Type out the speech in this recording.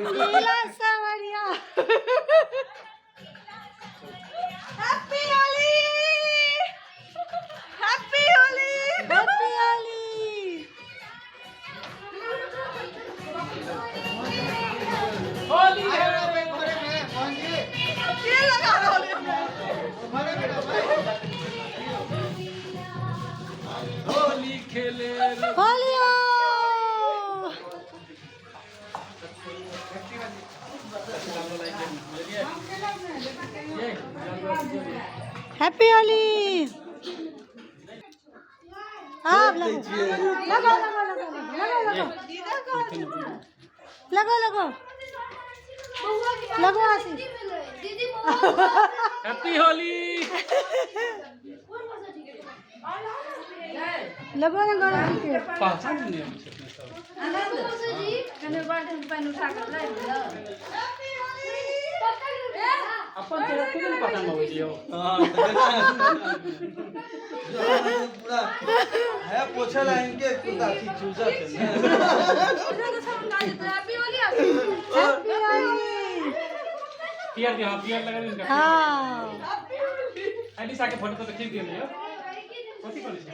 रंगीला सवरिया। Happy Holi, happy Holi, happy Holi. Holi है। के लगा रहल है? होली खेले। होली हो। हैप्पी होली। आब लगो लगो लगो लगो लगो लगो लगो लगो लगो आशीष। हैप्पी होली। लगो ने गणेश जी के। पहचान नहीं हम छै अपने सब। अपन चेहरा खुद ने पहचान में छै यौ। पूरा है पोछा ला इनके कुर्ता ठीक चूसा छै ने। हैप्पी होली। पियर दियो, हाँ, पियर लगा इनका। हाँ। अलीसा के फोटो तो खींच दियो यौ। कथी करै छै?